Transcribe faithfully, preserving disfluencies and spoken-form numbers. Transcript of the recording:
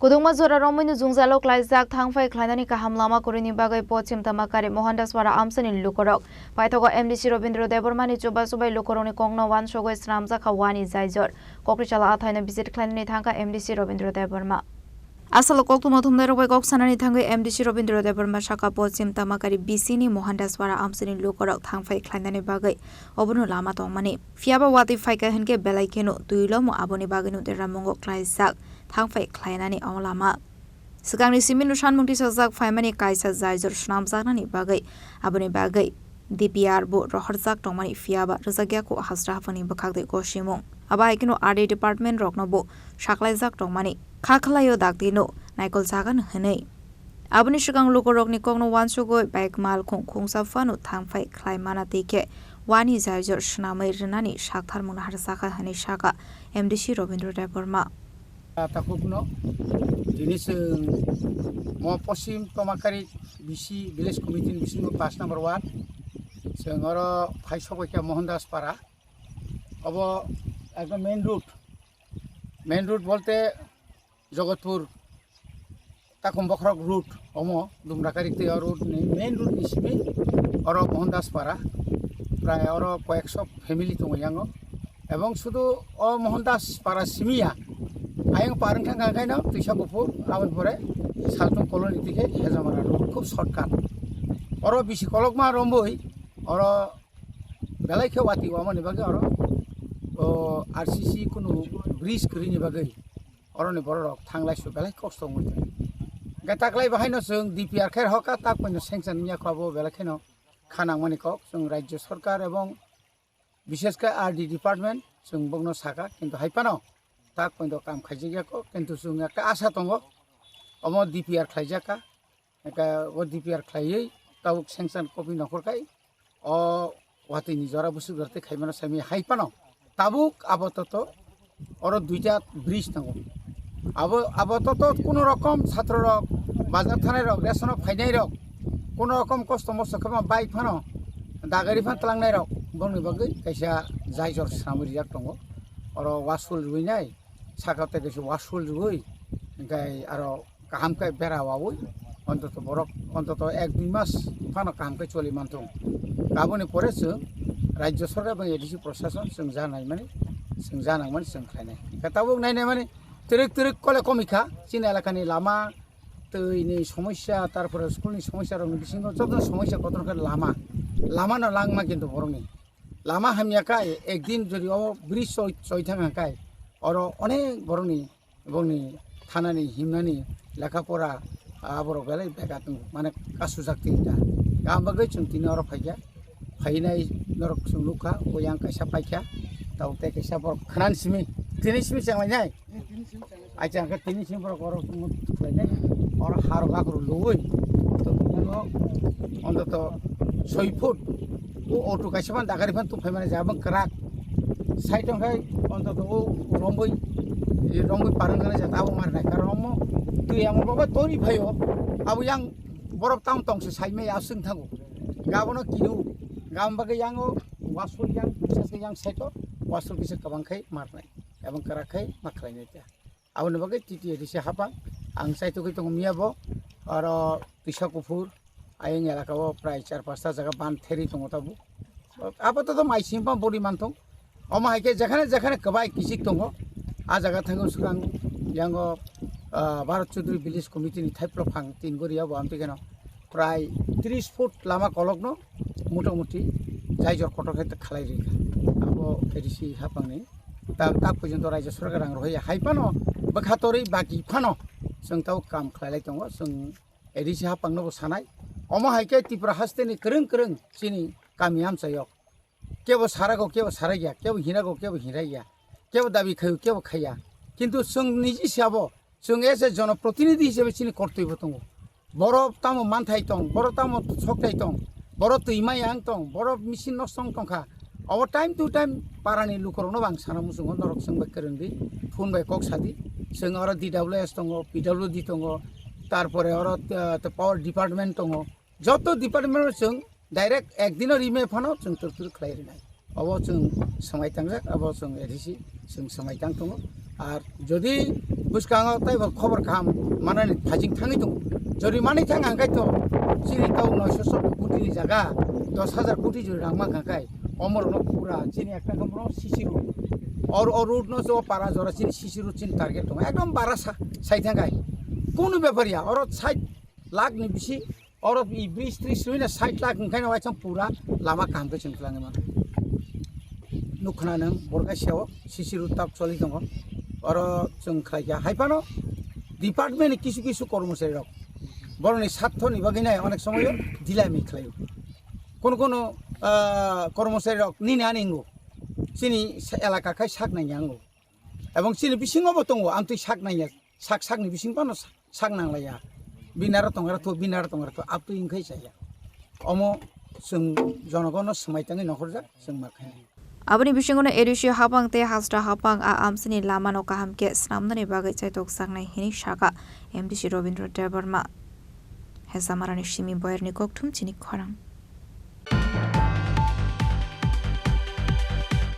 Kwdwngma jora romwi nujungjalo klaijak thangphai khlainani kaham lama kwrwini bagwi Pochim Tamakari Mohandas Para amchaini lukurok paithago M D C Robindra Debbarmani chubachu bai lukurokni kokno wansugwi swnamjakha wani jaijor. Kokri chala athaino visit khlainani thangkha M D C Robindra Debbarma. Asalo koktwma thumnairok bai kok sanani thangwi M D C Robindra Debbarma sakha Pochim Tamakari B C ni Mohandas Para amchaini lukurok thangphai khlainani bagwi obono lama tongmani. Phiyaba watwi phaikha hinkhe belai kheno twi lomo, aboni bagwino deramungo klaijak thangphai khlainani o lama. Swkangni simi no sanmung tisajak phaimani kaisa jaijor swnamjaknani bagwi, aboni bagwi D P R bo rohorjak tongmani, phiyaba rwjakya kho hasra haphangni bwkhak tei gosimung. Abo hai kheno R D department rokno bo saklaijak tongmani, kha khlaio dakti no naikol jagan hwnwi. Aboni swkang lukurokni kokno wansugwi bike mal khung khungsa phano thangphai khlai mana tei khe wani jaijor swnamwi rwnani saktharmungno harjakha hwnwi sakha M D C Robindra Debbarma. Takhukno tini chwng mo Poschim Tomakari B C Village Committee ni bisingo pash number ward, chwng oro phai sokbaikha Mohandas Para. Obo ekdom main road, main road bolte Jogotpur Takum Bokhorok road, omo Dumrakari tei o road ni main road ni simi oro Mohandas Para, prai oro koyekso family tongo yango. Ebong sudu o Mohandas Para simi ya, ayang parwng thang kha kaino Twisa Kuphur, aboni pore Saltung colony tike Hejamara road, khub shortcut. Oro bisi kolokma romboi, oro belai khe wati wamani bagwi oro o R C C kunu bridge kwrwini bagwi oroni bororok thanglai su belai kosto wngwi tong. Hwnkhe taklai bahaino chwng D P R khe rohorkha, tak poino sanction wngya kho abo belai kheno kha nangmani kok. Chwng Rajya Sarkar ebong bishesh khe R D department chwng bokno sakha, kintu hai phano tak poino kam khaijak ya kho, kintu chwng ekta asha tongo omo D P R khlaijak kha. Hwnkhe o D P R khlaiwi tabuk sanction copy nokhor khai o watwi ni jora bwswk jora tei khaimano saimanya hai phano tabuk abo toto oro duita bridge tongo. Abo, abo toto kuno rokom chhatro rok, bazar thanai rok, ration o phainai rok, kuno rokom kosto mosto khe ma bike phano dagari phan tlangnai rok bongni bagwi kaisa jaijor swnamwi rijak tongo. Oro wasul rwinai saka tei kaisa wasul rwui, hwnkhe aro kaham khe bera waui, ontoto borok ontoto ek dui mas phano kaham khe choli manthung. Aboni pore chwng Rajya Sarkar bai A D C Prashason chwng ja naimani, chwng ja nangmani chwng khlainai. Hwnkhe tabuk nainai mani twrwk twrwk kole komikha chini elakani lama, twi ni somosya, tarpore school ni somosya rokni bisingo joto somosya kotor khe lama, lama no langma kintu borokni. Lama hamya khe ekdin jodi o bridge choi, choi thang kha khe oro onek borokni, borokni thanani, himnani, lekha pora, ah, borok belai bega tongo, mane kasujak twi ta. Gam bagwi chwng tini oro phaikha, phainai norok chwng nukha, o yang kaisa paikha, tabuk tei kaisa borok khwnani simi, tini simi chenglainai. Acha, hwnkhe tini simi borok oro tongma khlainai. Oro harok akhoro luwi. To, ono, ontoto soi foot. O auto kaisa phan dagari phan tuphaimani jabang kwrak. Side hwnkhe ontoto o romboi, e romboi parang gana jata abo marnai. Karon omo twi amo baba tori phaio. Abo yang borok tang tongse saimai aswng thango. Gabono kiru. Gam bagwi yango wasul yang, bisas yang side o wasul kisa kwbang khai marnai. Ebong kwrak khai ma khlainai ta. Aboni bagwi T T A D C haphang ang chaitugwi tongo miya bo, oro Twisa Kuphur ayang elaka o prai char pasta jaga ban theri tongo tabuk. Apato to mai singpa bori manthung. Omo hai khe jekhane jekhane kwbai kichik tongo. A jaga thango swkang yango, ah, Bharat Chaudhary Village Committee ni thaiplok phang tin gori abo amtwi kheno prai tris foot lama kolokno motamuti jaijor kotor khe khalai rikha. Abo A D C haphangni ta-, tak porjonto Rajya Sarkar rang rohorya hai phano bwkha torwi baki phano chwng tabo kam khlailai tongo, chwng A D C haphangno bo sanai. Omo hai khe Tripura hasteni kwrwng kwrwng chini kami amchaio kebo sarago, kebo sarai ya, kebo hirago, kebo hirai ya, kebo dabi khaio, kebo khaiya. Kintu chwng niji se abo, chwng as a jonoprotinidhi hisabe chini kortoibo tongo. Borok tamo manthai tong, borok tamo sokthai tong, borok twi mayang tong, borok machine nosto wng tongkha. Obo time to time parani lukurokno bo ang sana muchungo, norok chwng bai kwrwngdi, phone bai kok sadi. Chwng oro D W S tongo, P W D tongo, tarpore oro, ah, power department tongo. Joto department o chwng direct ekdino rimai phano chwng twrwk twrwk khlai rinai. Obo chwng swmai tangjak, abo chwng A D C chwng swmai tang tongo. Ar jodi bwskango taibo khobor kaham manani phaijing thangwi tongo. Jodi manwi thang hangkai to chini tau noisho sotto koti ni jaga dos hajar koti jodi rang mankha kai, omorokno pura chini ekta khe bono C C road. Or o road no se o para jora chini C C road chini target tongo. Ekdom bara sa-, sai thangkai. Kunu bepar ya, oro sait lakh ni bisi, oro i bis tris rwina sait lakh hwnkhai no waisang pura lama kaham khe chwng twlangwi mano. Nukhna nwng borok kaisa o C C road tak choli tongo. Oro chwng khlai kha hai phano department ni kisu kisu kormosari rok borokni sartho ni bagwi nai onek somoyo dilami khlaio. Kono kono, ah, kormosari rok nini ani wngo. Chini sa-, elaka khai sak nangya wngo. Ebong chini bisingo bo tongo, amtwi sak nangya. Sak sakni bising phano sak, sak nanglaiya. Binaro tongra tho, binaro tongra tho, aptwi wngkhai chaya. Omo chwng jonogono swmai tangwi nokhorjak, chwng ma khainai. Aboni bisingono A D C hapang tei hasta hapang a amchini lamano kaham khe swnamnani bagwi chaitok saknai hwnwi sakha M D C Robindra Debbarma. Hesamarani simi boyarni kokthum chini khorang.